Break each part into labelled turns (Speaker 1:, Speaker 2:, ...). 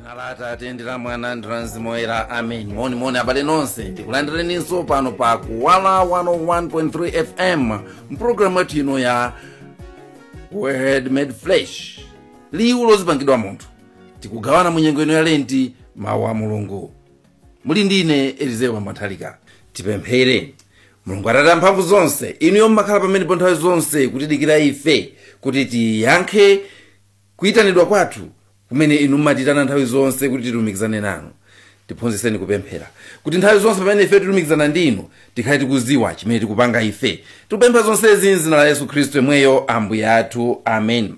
Speaker 1: Dzina la Atate ndi la Mwana ndi la Mzimu Woyera, amen. Moni abale nonse, tikulandireninso pano pa Kuwala 101.3 FM mpulogalamu yathu ino ya Word Made Flesh, liwu lozipangidwa munthu. Tikugawana mu nyengo ino ya Lenti mawu a Mulungu. Muli ndine Elizeo Pamwathalika. Tipemphere. Mulungu Atate amphamvu zonse, inuyo mmakhala pamenepo nthawi zonse kutidikira ife kuti tiyankhe kuyitanidwa kwathu kumene inu mmatitana nthawi zonse kuti tilumikizane nanu. Tiphunzitseni kupemphera kuti nthawi zonse pamene ife tilumikizana ndi inu tikhale tikuziwa chimene tikupanga ife. Tikupempha zonsezi m'dzina la Yesu Khristu yemweyo Ambuye athu, amen.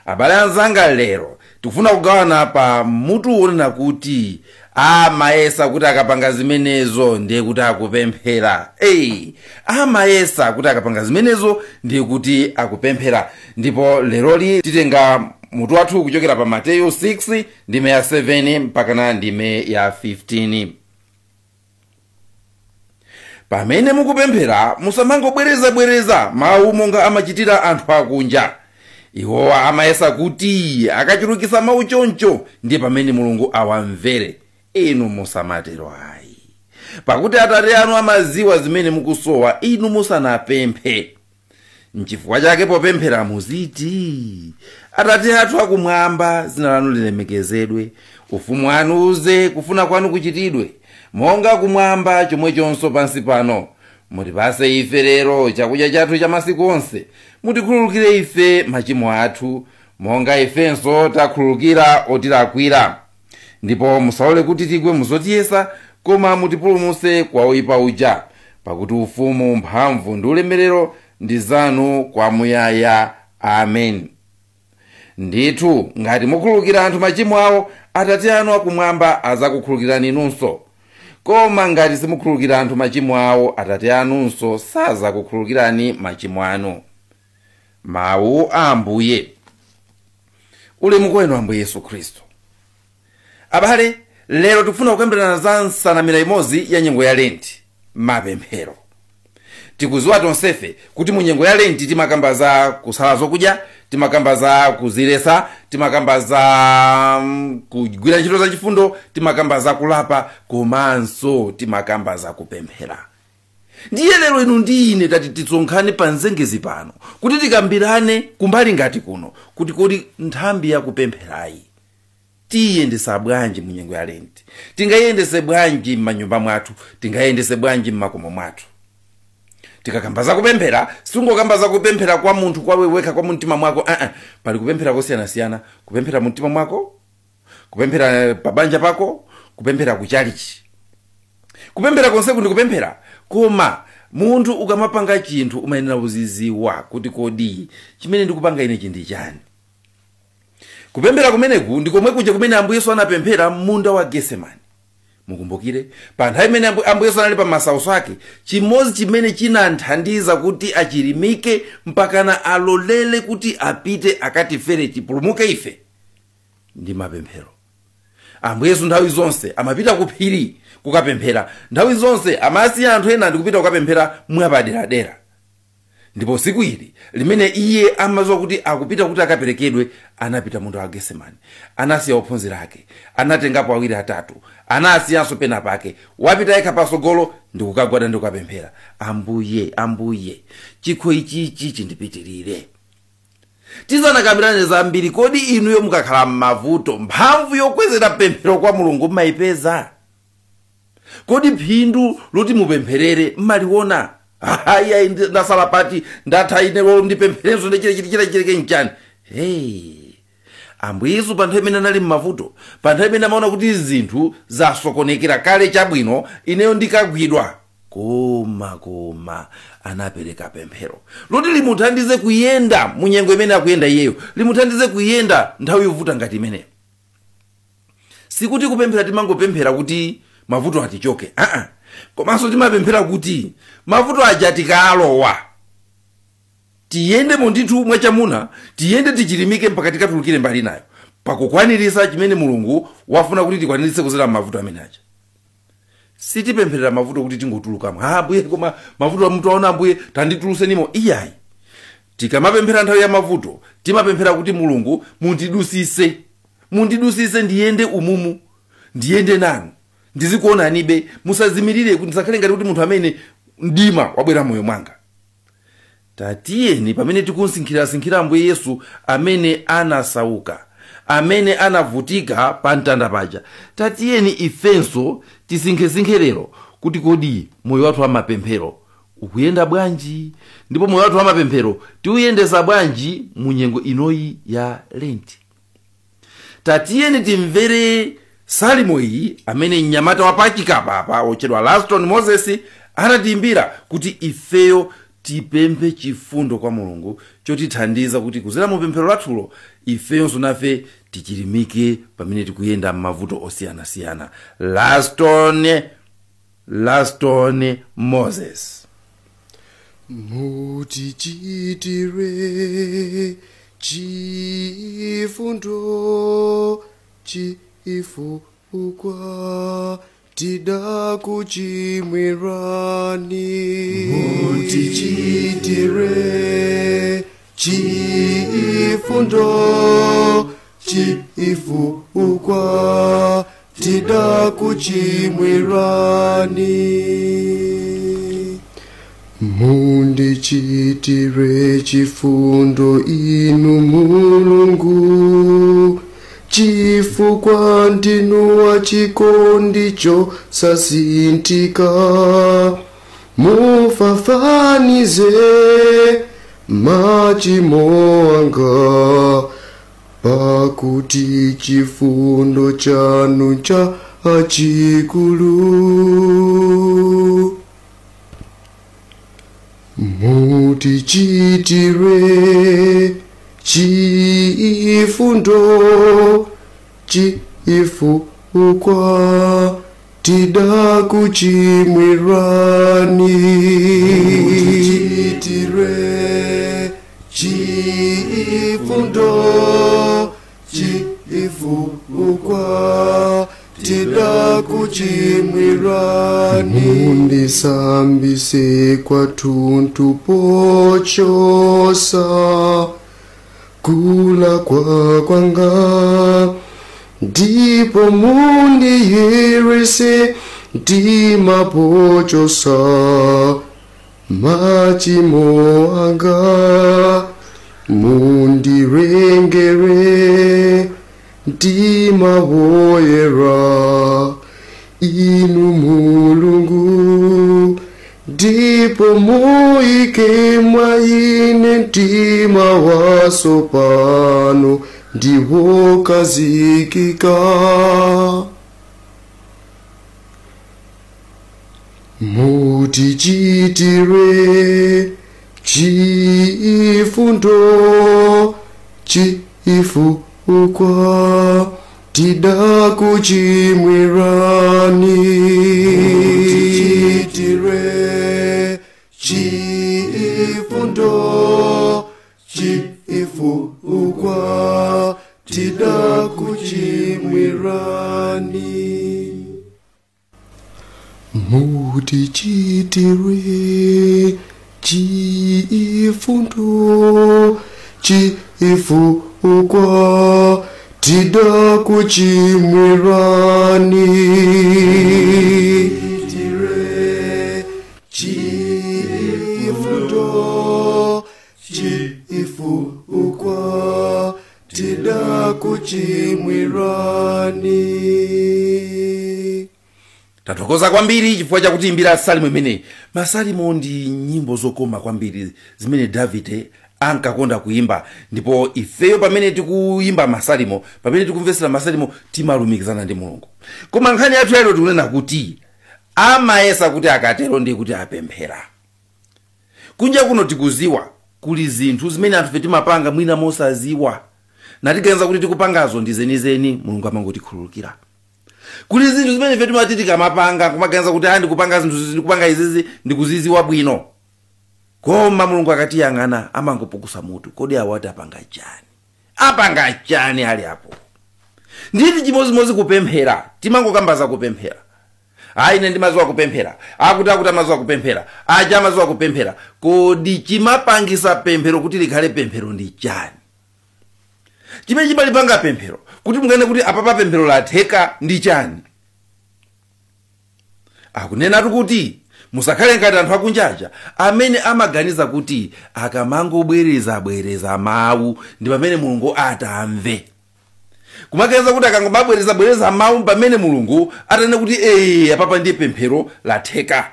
Speaker 1: Abale anzanga, lero tikufuna kugawana pa mutu wonena kuti amayesa kuti akapanga zimenezo ndiye kuti akupemphera. Hey, amayesa kuti akapanga zimenezo ndiye kuti akupemphera. Ndipo leroli titenga mutu wathu kuchokera pa Mateyu 6 ndime ya 7 mpakana ndime ya 15. Pamene mukupemphera musamangobwerezabwereza mawu monga amachitira anthu akunja. Iwowa amayesa kuti akachulukisa mawu choncho ndiye pamene Mulungu awamvere. Inu musamatero ayi, pakuti Atate anu amaziwa zimene mukusowa inu musanapemphe. Nchifukwa chake popemphera muziti: Atate athu akumwamba, dzina lanu lilemekezedwe, ufumu wanu uze, kufuna kwanu kuchitidwe monga kumwamba chomwechonso pansi pano. Mutipase ife lero chakudya chathu cha masiku onse. Mutikhululukire ife machimo athu, monga ifenso takhululukira otilakwira. Ndipo musalole kuti tigwe muzotiyesa, koma mutipulumutse kwa oyipa uja, pakuti ufumu, mphamvu ndi ulemerero ndi zanu kwamuyaya, amen. Ndithu ngati mukhululukira anthu machimo awo, Atate anu akumwamba azakukhululukirani inunso. Koma ngati simukhululukira anthu machimo awo, Atate anunso sazakukhululukirani machimo anu. Mawu a Ambuye. Ulemu kwa inu Ambuye Yesu Khristu. Abale, lero tikufuna kukambirana za nsanamira imodzi ya nyengo ya Lenti, mapemphero. Tikuziwa tonsefe kuti mu nyengo ya Lenti timakamba za kusala zokudya, timakamba za kuzilesa, timakamba za kugwira ntchito za chifundo, timakamba za kulapa, komanso timakamba za kupemphera. Ndiye lero inu ndi ine tati tisonkhane pa mzengezi pano kuti tikambirane kumbali ngati kuno kuti kodi nthambi yakupempherayi tiyendesa bwanji mu nyengo ya Lenti, tingayendese bwanji m'manyumba mwathu, tingayendese bwanji m'makomo mwathu. Tikakamba zakupemphera, singokamba zakupemphera kwa munthu kwawe wekha kwa mumtima mwako. Pali kupemphera kosiyanasiyana: kupemphera mumtima mwako, kupemphera pabanja pako, kupemphera kuchalichi. Kupemphera konseku ndi kupemphera, koma munthu ukamapanga chinthu umayenera kuziziwa kuti kodi chimene ndikupanga ine chindi chani. Kupemphera kumeneku ndi komwe kuja kumene Ambuye Yesu anapemphera m'munda wa Getsemani. Mukumbukire pa nthawi imene Ambuye Yesu anali pa masautso ake, chimodzi chimene chinanthandiza kuti achirimike mpakana alolele kuti apite akatifere tipulumuke ife ndi mapemphero. Ambuye Yesu nthawi zonse amapita ku phiri kukapemphera, nthawi zonse amasiya anthu ena ndikupita kukapemphera mwapaderadera. Ndipo siku ili limene iye amadziwa kuti akupita kuti akaperekedwe, anapita munda wa Getsemani, anasiya ophunzira ake, anatengapo awiri atatu, anasiyanso pena pake, wapita yekha pasogolo ndikukagwada ndikukapemphera: Ambuye, Ambuye, chikho ichichi chindipitirire. Tisanakambirane zambiri, kodi inuyo mukakhala m'mavuto mphamvu yokwezera pemphero kwa Mulungu mmayipeza? Kodi phindu loti mupempherere mmaliona? Ayi, ndasala pati, ndatha ine, lolo ndipempherenso ndichire nchani? Hey, Ambuye Yesu pa nthawi imene anali m'mavuto, pa nthawi imene amaona kuti zinthu zasokonekera kale, chabwino ineyo ndikagwidwa, koma anapereka pemphero loti limuthandize kuyenda mu nyengo imene akuyenda iyeyo, limuthandize kuyenda nthawi yovuta ngati imeneyo. Sikuti kupemphera timangopemphera kuti mavuto atichoke, komanso timapemphera kuti mavuto aja tikalowa tiyende ndithu mwachamuna, tiyende tichilimike mpaka tikatulukire mbali nayo pakukwanirisa chimene Mulungu wafuna kuti tikwanirise kuzera mavuto amene aja. Sitipempherera mavuto kuti tingotulukamo: "Ah, Ambuye, koma mavuto mutu aona, Ambuye, tanditulusenimo." Iyayi, tikamapemphera nthawi ya mavuto timapemphera kuti Mulungu mundidusise. Mundidusise ndiyende umumu, ndiyende nanu, ndizikuonanibe, musazimirire kuti ndisakhale ngati kuti munthu amene mdima wabwera moyo mwanga. Tatiyeni pamene tikunsinkhirasinkhira Ambuye Yesu amene anasauka, amene anavutika pa mtanda paja, tatiyeni ifenso tisinkhesinkhe lero kuti kodi moyo wathu wa mapemphero ukuyenda bwanji, ndipo moyo wathu wa mapemphero tiuyendesa bwanji mu nyengo inoyi ya Lenti. Tatiyeni timvere salimo iyi amene mnyamata wa pachikapa apa otchedwa Laston Moses anatiimbira kuti ifeyo tipemphe chifundo kwa Mulungu chotithandiza kuti kuzera mu pemphero lathulo ifeyonso nafe tichilimike pamene tikuyenda m'mavuto osiyanasiyana. Laston Moses.
Speaker 2: Mutichitire chifundo chifukwa tidakuchimwirani. Mutichitire chifundo chifukwa tidakuchimwirani. Mundichitire chifundo inu Mulungu, chifukwa ndinu wachikondi chosasinthika. Mufafanize machimo anga, pakuti chifundo chanu chachikulu. Mutichitire chifundo chifukwa tidakuchimwirani. Mutichitire chifundo chifukwa tidakuchimwirani. Mundisambise kwathunthu pochosa kulakwa kwanga, ndipo mundiyeretsa mtima pochosa machimo anga. Mundirengere mtima woyera inu Mulungu, ndipo muike mwa ine mtima watsopano ndiwokhazikika. Mutichitire chifundo chifukwa tidakuchimwirani. Mutichitire chifundo chifukwa tidakuchimwirani. Mutichitire chifundo chifukwa tidakuchimwirani. Mutichitire chifundo chifukwa tidakuchimwirani.
Speaker 1: Tathokoza kwambiri chifukwa chakutiimbira salimo imeneyi. Masalimo ndi nyimbo zokoma kwambiri zimene Davide ankakonda kuimba, ndipo ifeyo pamene tikuyimba masalimo, pamene tikumvetsera masalimo, timalumikizana ndi Mulungu. Koma nkhani yathu yalero tikunena kuti amayesa kuti akatero ndiye kuti apemphera. Kunja kuno tikuziwa kuli zinthu zimene anthu timapanga mwina mosaziwa, natiganiza kuti tikupangazo ndi zenizeni, Mulungu amangotikhululukira. Kuli zinthu zimene ife timati tikamapanga kumaganiza kuti ndikupanga zinthu izi, ndikupanga izizi, ndikuziziwa bwino, koma Mulungu akatiyang'ana amangopukusa mutu, kodi awo ati apanga chani? Apanga chani ali apo? Nditi chimozimozi kupemphera, timangokambaza kupemphera. Ayi, ine ndimaziwa kupemphera, akuti amaziwa kupemphera, aja amaziwa kupemphera. Kodi chimapangisa pemphero kuti likhale pemphero ndi chani? Chimene chimalipanga pemphero Kuti mungane kuti apapa pemphero latheka ndi chani? Akunenatu kuti musakhale ngati anthu akunjaja amene amaganiza kuti akamangobwereza-bwereza mawu ndi pamene Mulungu atamve. Kumaganiza kuti akangomabwereza-bwereza mawu pamene Mulungu atanene kuti apapa ndiye pemphero latheka.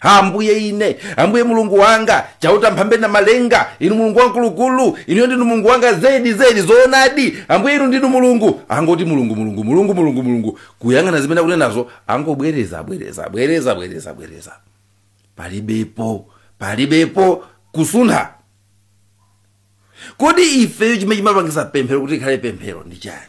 Speaker 1: Ambuye ine, Ambuye Mulungu wanga, chauta mphambe na malenga, inu Mulungu wamkulukulu, inuyo ndinu Mulungu wanga zedi zedi zoonadi, Ambuye inu ndinu Mulungu. Angoti Mulungu, Mulungu, Mulungu, Mulungu, Mulungu. Kuyang'ana zimene akunenazo, angobwereza, bwereza, bwereza, bwereza, bwereza. Palibepo, palibepo kusuntha. Kodi ifeyo chimene chimapangisa pemphero kuti likhale pemphero ndi chani?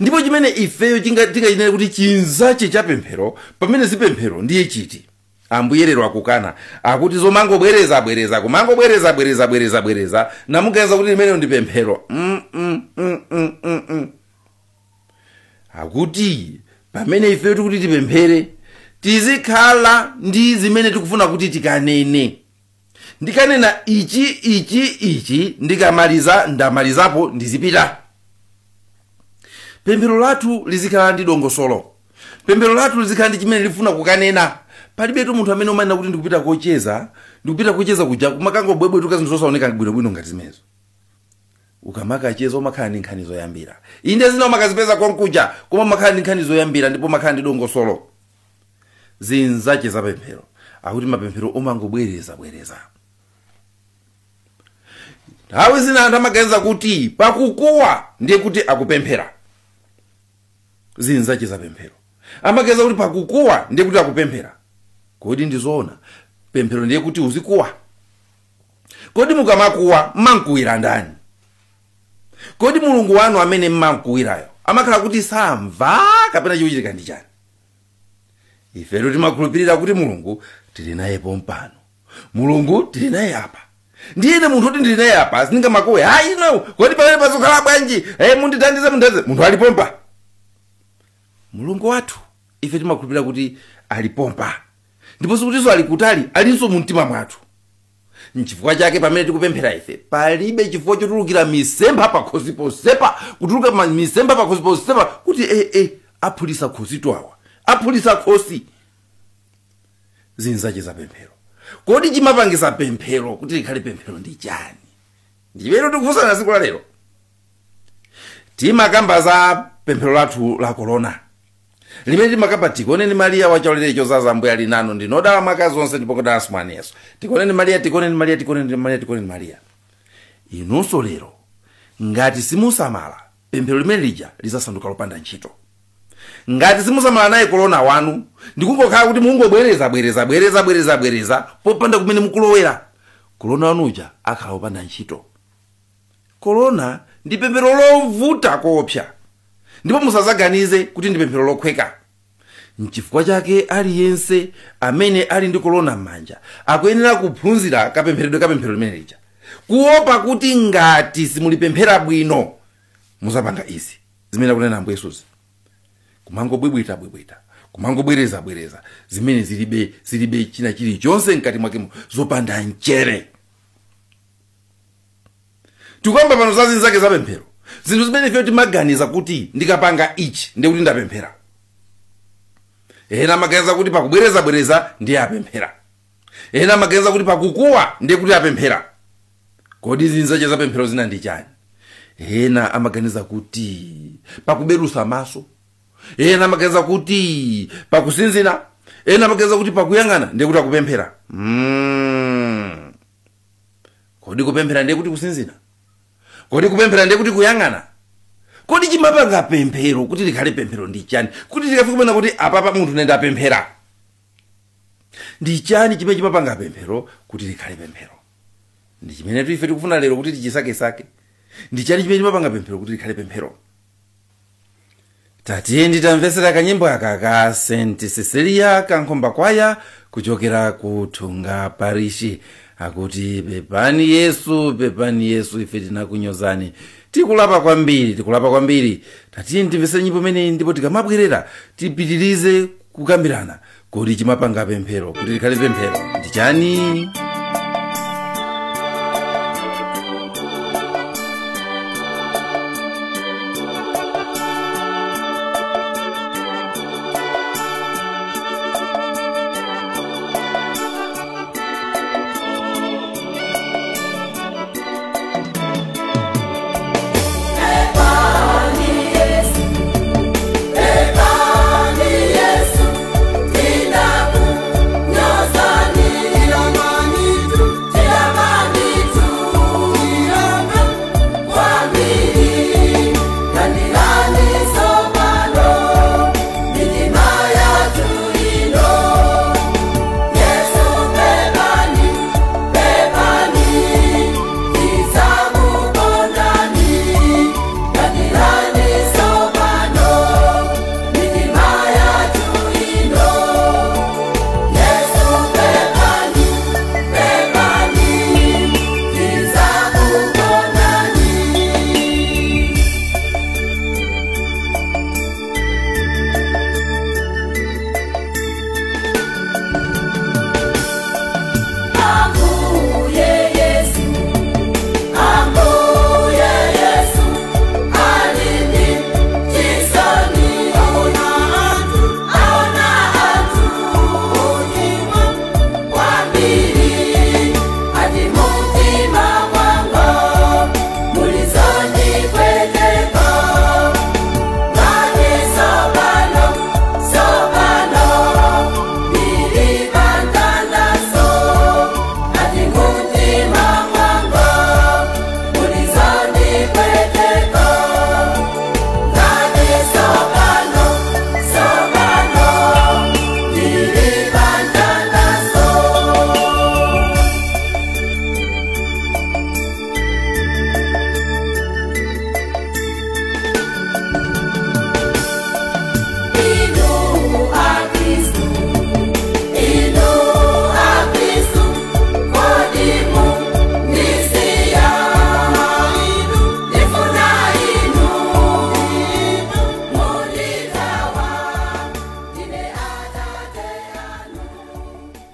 Speaker 1: Ndipo chimene ifeyo tingachinene kuti chinzache cha pemphero pamene si pemphero ndiye chiti? Ambuye lero akukana akuti zomangobwereza bwereza kumangobwereza bwereza bwereza bwereza namuganiza kuti limeneyo ndi pemphero. Akuti pamene ifeyo tikuti tipemphere tizikhala ndi zimene tikufuna kuti tikanene. Ndikanena ichi ichi ichi, ndikamaliza ndamalizapo ndizipita. Pemphero lathu lizikhala ndi dongosolo. Pemphero lathu lizikhala ndi chimene lifuna kukanena. Palibetu munthu amene umanena kuti ndikupita kocheza, ndikupita kocheza kuja kumakangobwebwetuka zinthu zosaoneka bwinobwino ngati zimenezo. Ukamakacheza umakhala ndi nkhani zoyambira. Inde zina umakazipeza konkuja, koma umakhala ndi nkhani zoyambira ndipo umakhala ndi dongosolo. Zinzache za pemphero. Akuti mapemphero umangobwereza bwereza. Nthawi zina anthu amaganiza kuti pakukuwa ndiye kuti akupemphera. Zinzache za pemphero. Amaganiza kuti pakukuwa ndiye kuti akupemphera. Kodi ndizoona? Pemphero ndiye kuti uzikuwa. Kodi mukamakuwa mmankuwira ndani? Kodi Mulungu wanu amene mmankuwirayo amakhala kuti samva kapena chikuchitika ndi chani? Ifetu timakhulupirira kuti Mulungu tili naye pompano. Mulungu tili naye apa. Ndiyene munthu kuti ndili naye apa sindingamakuwe. Hayi no, kodi pamene pazokhala bwanji? Mundithandize, mundithandize. Munthu alipompa. Mulungu wathu ife timakhulupirira kuti alipompa. Ndipo sikutinso ali kutali, alinso mu mtima mwathu. Nchifukwa chake pamene tikupemphera ife palibe chifukwa chotulukira misempha pakhosi posepa, kutuluka misempha pakhosi posepa kuti aphulisa khosi twawa, aphulisa khosi. Zinzache za pemphero. Kodi chimapangisa pemphero kuti likhale pemphero ndi chani? Ndimene tikufunsana tsiku la lero. Timakamba za pemphero lathu la korona limene timakamba tikoneni Mariya wachaulere chozaza Ambuye ali nanu, ndinodala mwa zonse ndipo kodalanso mwana Yesu. Tikoneni Mariya, tikoneni Mariya, tikoneni Mariya, tikoneni Mariya. Inunso lero ngati simusamala pemphero limene lija lizasanduka lopanda ntchito. Ngati simusamala naye korona wanu ndikungokhala kuti mungobwereza bwereza bwereza bwereza bwereza popanda kumene mukulowera, korona wanuja akhala opanda ntchito. Korona ndi pemphero lovuta koopsa, ndipo musazaganize kuti ndi pemphero lokhweka. Nchifukwa chake aliyense amene ali ndi korona m'manja akuyenera kuphunzira kapempheredwe ka pemphero limene lija, kuopa kuti ngati simulipemphera bwino muzapanga izi zimene akunena Ambuye Yesuzi, kumangobwebweta bwebweta, kumangobwereza bwereza zimene zilibe china chilichonse mkati mwakemo, zopanda mchere. Tikuyamba pano za zinzake za pemphero, zinthu zimene ife timaganiza kuti ndikapanga ichi ndiye kuti ndapemphera. Ena amaganiza kuti pakubwereza bwereza ndiye apemphera. Ena amaganiza kuti pakukuwa ndiye kuti apemphera. Kodi zinzache za pemphero zina ndi chani? Ena amaganiza kuti pakuberusa maso. Ena amaganiza kuti pakusinzina. Ena amaganiza kuti pakuyang'ana ndiye kuti akupemphera. Kodi kupemphera ndiye kuti kusinzina? Kodi kupemphera ndiye kuti kuyang'ana? Kodi chimapanga pemphero kuti likhale pemphero ndi chani? Kuti tikafike kumene kuti apapa munthu nenda apemphera. Ndi chani chimene chimapanga pemphero kuti likhale pemphero? Ndi chimene ife tikufuna lero kuti tichisakesake. Ndi chani chimene chimapanga pemphero kuti likhale pemphero? Tatiye nditamvesera kanyimbo aka ka St. Cecilia Kankhomba Kwaya kuchokera ku Thunga Parish, akuti pepani Yesu, pepani Yesu, ife tinakunyozani, tikulapa kwambiri, tikulapa kwambiri. Tatiye ndimvesere nyimbo imeneyi ndipo tikamabwerera tipitirize kukambirana kodi chimapanga pemphero kuti likhale pemphero ndi chani.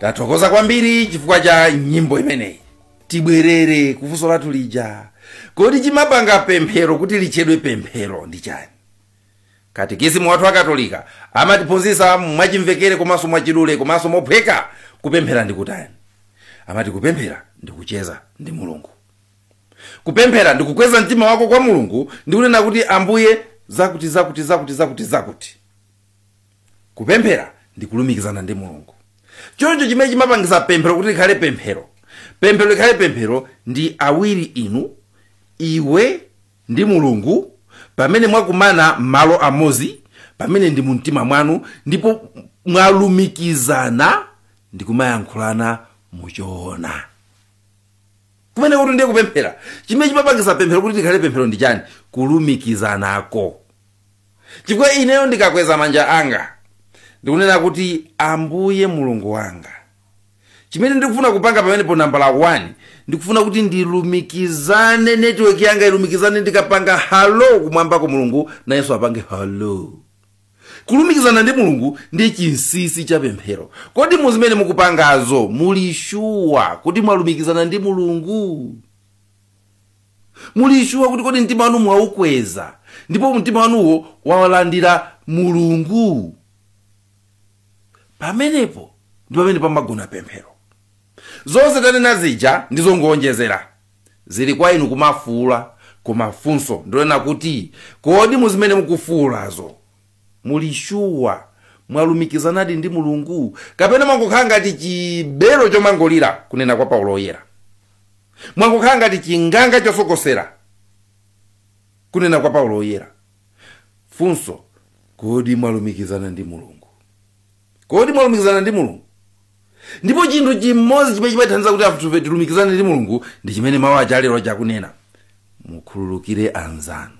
Speaker 1: Tathokoza kwambiri chifukwa cha nyimbo imeneyi. Tibwerere kufunso lathu lija. Kodi chimapanga pemphero kuti litchedwe pemphero ndi chani? Katikisimu wathu akatolika amatiphunzitsa mwachimvekere komanso mwachidule komanso mophweka kupemphera ndi kutani. Amati kupemphera ndi kucheza ndi Mulungu. Kupemphera ndi kukweza mtima wako kwa Mulungu ndi kunena kuti Ambuye zakuti zakuti zakuti zakuti zakuti. Kupemphera ndi kulumikizana ndi Mulungu. Choncho chimene chimapangisa pemphero kuti likhale pemphero, pemphero likhale pemphero ndi awiri inu, iwe ndi Mulungu, pamene mwakumana malo amodzi, pamene ndi mumtima mwanu, ndipo mwalumikizana ndi kumayankhulana muchoona. Kumene kuti ndiye kupemphera. Chimene chimapangisa pemphero kuti likhale pemphero ndi chani? Kulumikizanako. Chifukwa ineyo ndikakweza manja anga ndikunena kuti Ambuye Mulungu wanga, chimene ndikufuna kupanga pamenepo nambala 1, ndikufuna kuti ndilumikizane, network yanga ilumikizane. Ndikapanga halo kumwambako Mulungu nayenso apange halo. Kulumikizana ndi Mulungu ndi chinsinsi cha pemphero. Kodi muzimene mukupangazo muli shuwa kuti mwalumikizana ndi Mulungu? Muli shuwa kuti kodi mtima wanu mwaukweza ndipo mtima wanuwo walandira Mulungu? Pamenepo ndi pamene pamagona pemphero. Zonse tanena zija ndizongonjezera, zili kwa inu kumafuula. Kumafunso ndilena kuti kodi muzimene mukufuulazo muli shuwa mwalumikizanadi ndi Mulungu, kapena mwangokhala ngati chibero chomangolira kunena kwa Paulo Oyera, mwangokhala ngati chinganga chosokosera kunena kwa Paulo Oyera? Funso, kodi mwalumikizana ndi Mulungu? Kodi mwalumikizana ndi Mulungu? Ndipo chinthu chimodzi chimene chimathandiza kuti anthu tilumikizane ndi Mulungu ndi chimene mawu aja alero chakunena: mukhululukire anzanu.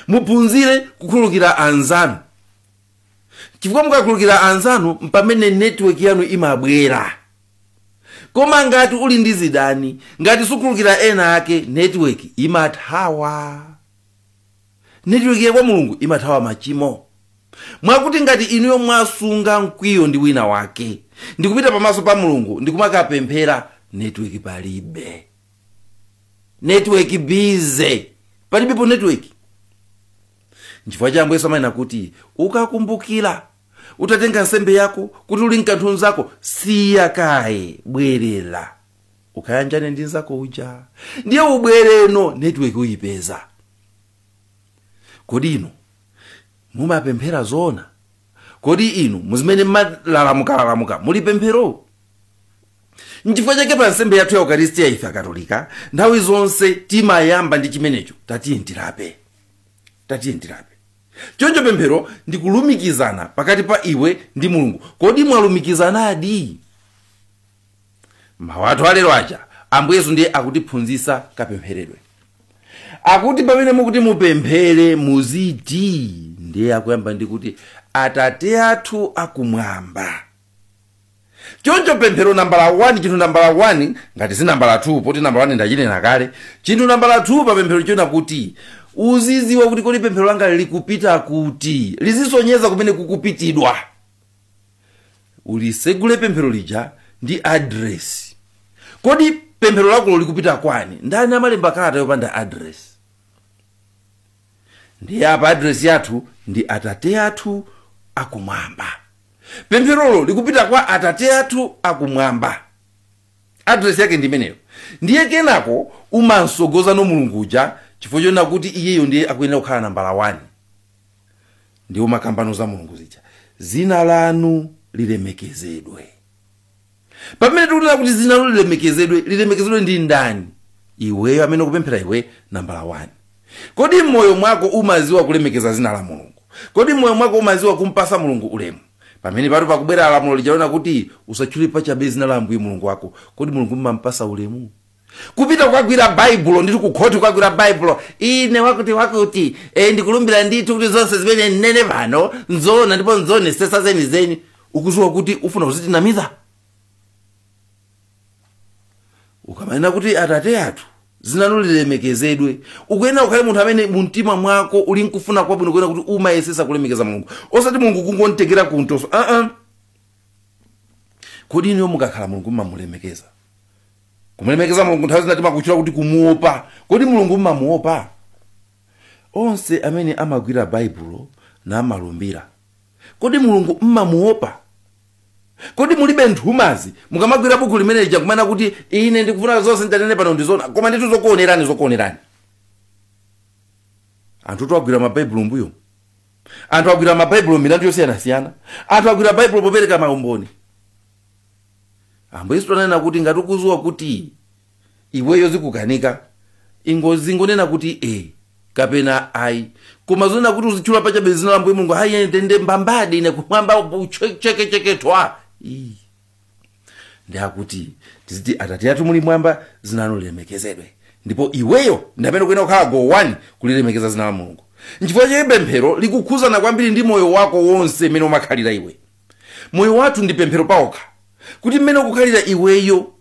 Speaker 1: Muphunzire kukhululukira anzanu, chifukwa mukakhululukira anzanu mpamene network yanu imabwera. Koma ngati uli ndi zidani, ngati sukhululukira ena ake, network imathawa. Network ya kwa Mulungu imathawa machimo. Mwakuti ngati inuyo mwasunga mkwiyo ndi wina wake ndikupita pamaso pa Mulungu ndikumakapemphera, network palibe, network bize, palibepo network. Nchifukwa cha Ambuye amanena kuti ukakumbukira utatenga nsembe yako kuti uli mkanthu nzako, siya kaye, bwerera ukayanjane ndi nzako uja, ndiye ubwereno network uyipeza. Kodi inu mumapemphera zoona? Kodi inu muzimene mmalalamukalalamuka muli pemphero? Nchifukwa chake pa nsembe yathu ya Ukaristiya ife Akatolika nthawi zonse timayamba ndi chimenecho: tatiye tilape, tatiye tilape. Choncho pemphero ndi kulumikizana pakati pa iwe ndi Mulungu. Kodi mwalumikizanadi? Mawu athu alero aja Ambuye Yesu ndiye akutiphunzitsa kapempheredwe. Akuti pamene mukuti mupemphere muziti, ndiye akuyamba ndi kuti Atate athu akumwamba. Choncho pemphero nambala 1, chinthu nambala 1, ngati si nambala 2, poti nambala 1 ndachinena kale, chinthu nambala 2 pa pemphero chona kuti uziziwa kuti kodi pemphero langa likupita kuti, lizisonyeza kumene kukupitidwa. Ulisegule pemphero lija ndi address. Kodi pemphero lako likupita kwani? Ndani amalemba kalata yopanda address? Ndiye apa address yathu ndi Atate athu akumwamba. Pempherolo likupita kwa Atate athu akumwamba, address yake ndi imeneyo. Ndiye kenako umansogoza no Mulungu uja, chifukwa chona kuti iyeyo ndiye akuyenera kukhala nambala 1. Ndiye umakambano za Mulungu zija: zina lanu lilemekezedwe. Pamene tikunena kuti zina lanu lilemekezedwe, lilemekezedwe ndi ndani? Iweyo amene ukupemphera, iwe nambala 1. Kodi mmoyo mwako umaziwa kulemekeza zina la Mulungu? Kodi mmoyo mwako umaziwa kumpasa Mulungu ulemu? Pamene patu pakubwera lamulo lichaona kuti usatchule pachabe zina la Ambuye Mulungu wako. Kodi Mulungu mumampasa ulemu? Kupita kukagwira Baibulo nditi kukhoti, kukagwira Baibulo, ine wakuti wakuti ndikulumbira ndithu kuti zonse zimene nnene pano nzoona ndipo nzone sesa zenizeni. Ukuziwa kuti ufuna kuzitinamiza ukamanena kuti Atate athu zina lanu lilemekezedwe. Ukuyenera ukhale munthu amene mumtima mwako uli nkufuna kwabwino, kuyenera kuti umayesesa kulemekeza Mulungu, osati Mulungu kungontegera kuntoso. Kodi inuyo mukakhala Mulungu mmamulemekeza? Kumulemekeza Mulungu nthawi zina timakutchula kuti kumuopa. Kodi Mulungu mmamuopa? Onse amene amagwira Baibulo namalumbira, kodi Mulungu mmamuopa? Kodi mulibe nthumazi mukamagwira buku limene lija kumana kuti ine ndikufuna zonse nditanene pano ndizona, koma ndithu zokuonerani zokuonerani? Anthu agwira mabaibulo mbuyo, anthu agwira mabaibulo milandu yosiyanasiyana, anthu agwira baibulo popereka maumboni. Ambuye Yesu ananena kuti ngati ukuzuwa kuti iweyo zikukanika, ingozingonena kuti e kapena ayi, koma zonena kuti uzitchula pachabe zina la Ambuye Mulungu, ayi ndende mbambadi ine kumwamba chekecheketwa. Ndi akuti tiziti Atate athu muli mwamba, zina lanu lilemekezedwe. Ndipo iweyo ndi amene ukuyenera kukhala go 1 kulilemekeza zina la Mulungu. Nchifukwa chake pemphero likukhuzana kwambiri ndi moyo wako wonse mmene umakhalira iwe. Moyo wathu ndi pemphero paokha, kuti mmene ukukhalira iweyo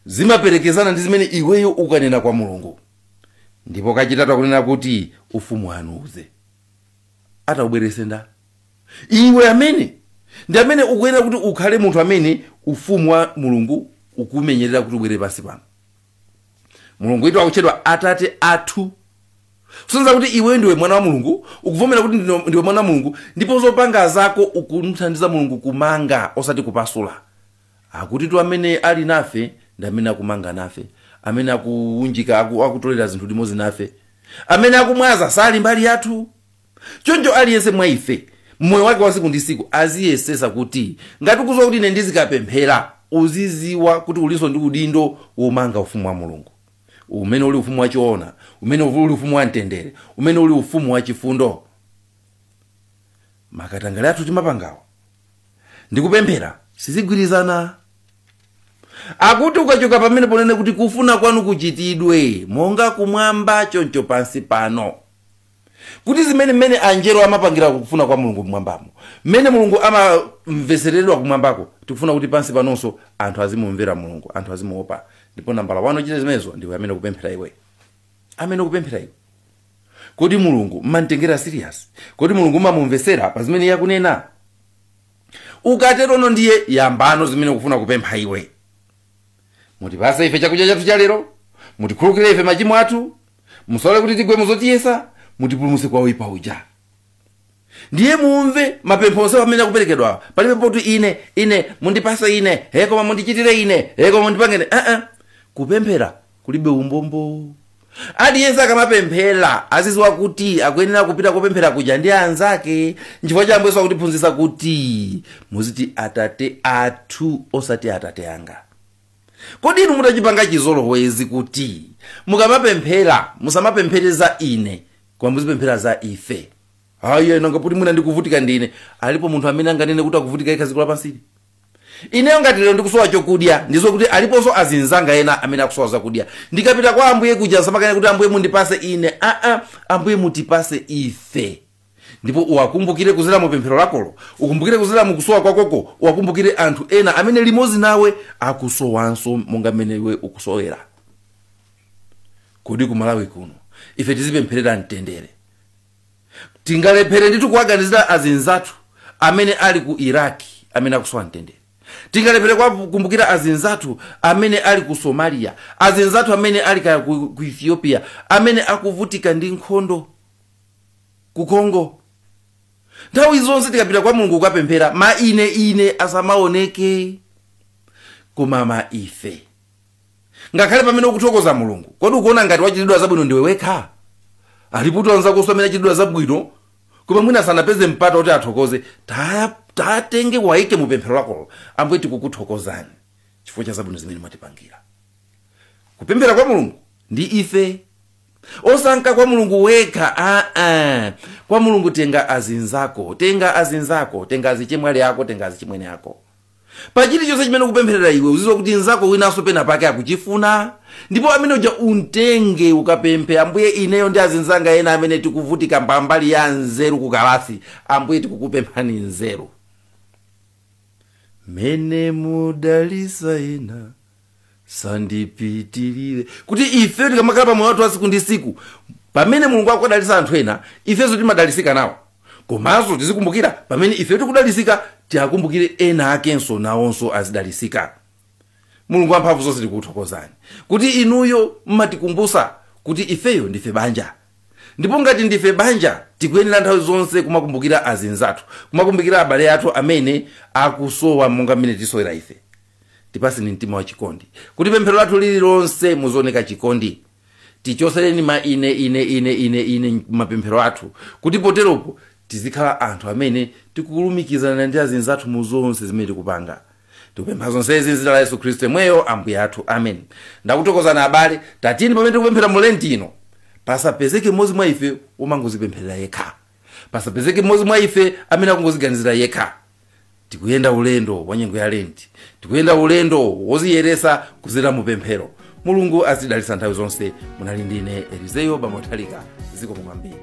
Speaker 1: zimaperekezana ndi zimene iweyo ukanena kwa Mulungu. Ndipo kachitatu akunena kuti ufumu wanu uze. Atawubwerese nda iwe amene ndi amene ukuyenera kuti ukhale munthu amene ufumu wa Mulungu ukumenyerera kuti ubwere pansi pano. Mulungu itu akutchedwa Atate athu, kusonyeza kuti iwe ndiwe mwana wa Mulungu, ukuvomera kuti ndiwe mwana wa Mulungu, ndipo zopanga zako ukumthandiza Mulungu kumanga osati kupasula. Akuti tu amene ali nafe ndi amene akumanga nafe, amene akuunjika akutolera zinthu limodzi nafe, amene akumwaza sali mbali yathu. Choncho aliyense mwa ife moyo wake wa siku ndi siku aziyesesa kuti ngati ukuziwa kuti ine ndizikapemphera, uziziwa kuti ulinso ndi udindo womanga ufumu wa Mulungu, umene uli ufumu wachiona, umene uli ufumu wa mtendere, umene uli ufumu wachifundo. Makatangale athu timapangawo ndikupemphera sizigwirizana. Akuti ukachoka pamene ponene kuti kufuna kwanu kuchitidwe monga kumwamba choncho pansi pano, kuti zimene mmene anjelo amapangira kufuna kwa Mulungu kumwambamo, mmene Mulungu amamveseredwa kumwambako, tikufuna kuti pansi panonso anthu azimumvera Mulungu, anthu azimuopa. Ndipo nambala 1 chite zimenezo ndiwe amene ukupemphera iwe, amene ukupemphera iwe. Kodi Mulungu mmamtengera serious? Kodi Mulungu mmamumvesera pa zimene iye akunena? Ukaterono ndiye yambano zimene ukufuna kupempha iwe. Mutipase ife chakudya chathu cha lero, mutikhululukire ife machimo athu, musalole kuti tigwe muzotiyesa, mutipulumutse kwa oyipa uja. Ndiye mumve mapempho onse amene akuperekedwa. Palibe poti ine, ine, mundipase ine, he koma mundichitire ine, he koma mundipangene. Kupemphera kulibe umbombo. Aliyense akamapemphera aziziwa kuti akuyenera kupita kupemphera kuja ndi anzake. Nchifukwa cha Ambuye Yesu akutiphunzitsa kuti muziti Atate athu osati Atate anga. Kodi inu mutachipanga chizolowezi kuti mukamapemphera musamapemphere za ine, koma muzipemphera za ife? Ayi, nanga kuti mwina ndikuvutika ndine. Alipo munthu amene anganene kuti akuvutika yekha dziko lapansili? Ineyo ngati lero ndikusowa chokudya, ndizo kuti aliponso azinzanga ena amene akusowa zakudya. Ndikapita kwa Ambuye kuja samakane kuti Ambuye mundipase ine. Ambuye mutipase ife. Ndipo uwakumbukire kuzera mu pemphero lakolo, ukumbukire kuzera mu kusowa kwakoko, uwakumbukire anthu ena amene limodzi nawe akusowanso monga mmene iwe ukusowera. Kodi ku Malawi kuno ife tizipempherera mtendere? Tingalephere ndithu kuwaganizira azinzathu amene ali ku Iraq amene akusowa mtendere? Tingalephere kuwakumbukira azinzathu amene ali ku Somalia, azinzathu amene ali kaya ku Ethiopia, amene akuvutika ndi nkhondo ku Congo? Nthawi zonse tikapita kwa Mulungu kukapemphera, ma ine ine asamaoneke, koma ma ife. Ngakhale pamene ukuthokoza Mulungu, kodi ukuona ngati wachitidwa zabwino ndiwe wekha? Alipo anzakonso amene achitidwa zabwino, koma mwina sanapeze mpata kuti athokoze. Tatenge waike mu pemphero lakolo, Ambuye tikukuthokozani chifukwa cha zabwino zimene mwatipangira. Kupemphera kwa Mulungu ndi ife, osanka kwa Mulungu wekha. Kwa Mulungu tenga azinzako, tenga azinzako, tenga azichemwali ako, tenga azichimwene ako. Pa chilichonse chimene ukupempherera iwe, uzidziwa kuti nzako winanso pena pake akuchifuna, ndipo amene uja untenge ukapemphe, Ambuye ineyo ndi azinzanga ena amene tikuvutika mbambali ya nzeru kukalasi, Ambuye tikukupemphani nzeru. Mene mudalisa ena sandipitirire. Kuti ife tikamakhala pamoyo wathu wa siku ndi siku, pamene Mulungu akudalitsa anthu ena, ifenso timadalisika nawo. Komanso tizikumbukira pamene ife tikudalisika, Tiakumbukire ena akenso nawonso azidalisika. Mulungu wamphamvu zonse, tikuthokozani kuti inuyo mmatikumbusa kuti ifeyo ndife banja, ndipo ngati ndife banja tikuyenera nthawi zonse kumakumbukira azinzathu, kumakumbukira abale athu amene akusowa monga mmene tisowera ife. Tipaseni mtima wachikondi kuti pemphero lathu lililonse muzioneka chikondi. Tichosereni ma ine ine ine ine ine mapemphero athu, kuti poteropo tizikhala anthu amene tikulumikizana ndi azinzathu mu zonse zimene tikupanga. Tikupempha zonsezi m'dzina la Yesu Khristu yemweyo Ambuye athu, amen. Ndakuthokozani abale. Tatiyeni pamene tikupemphera mu Lenti ino, pasapezeke mmodzi mwa ife womangozipempherera yekha, pasapezeke mmodzi mwa ife amene akungoziganizira yekha. Tikuyenda ulendo wa nyengo ya Lenti, tikuyenda ulendo woziyeresa kuzera mupemphero. Mulungu azidalitsa nthawi zonse. Munali ndine Elizeyo Bamothalika. Zikomo kwambiri.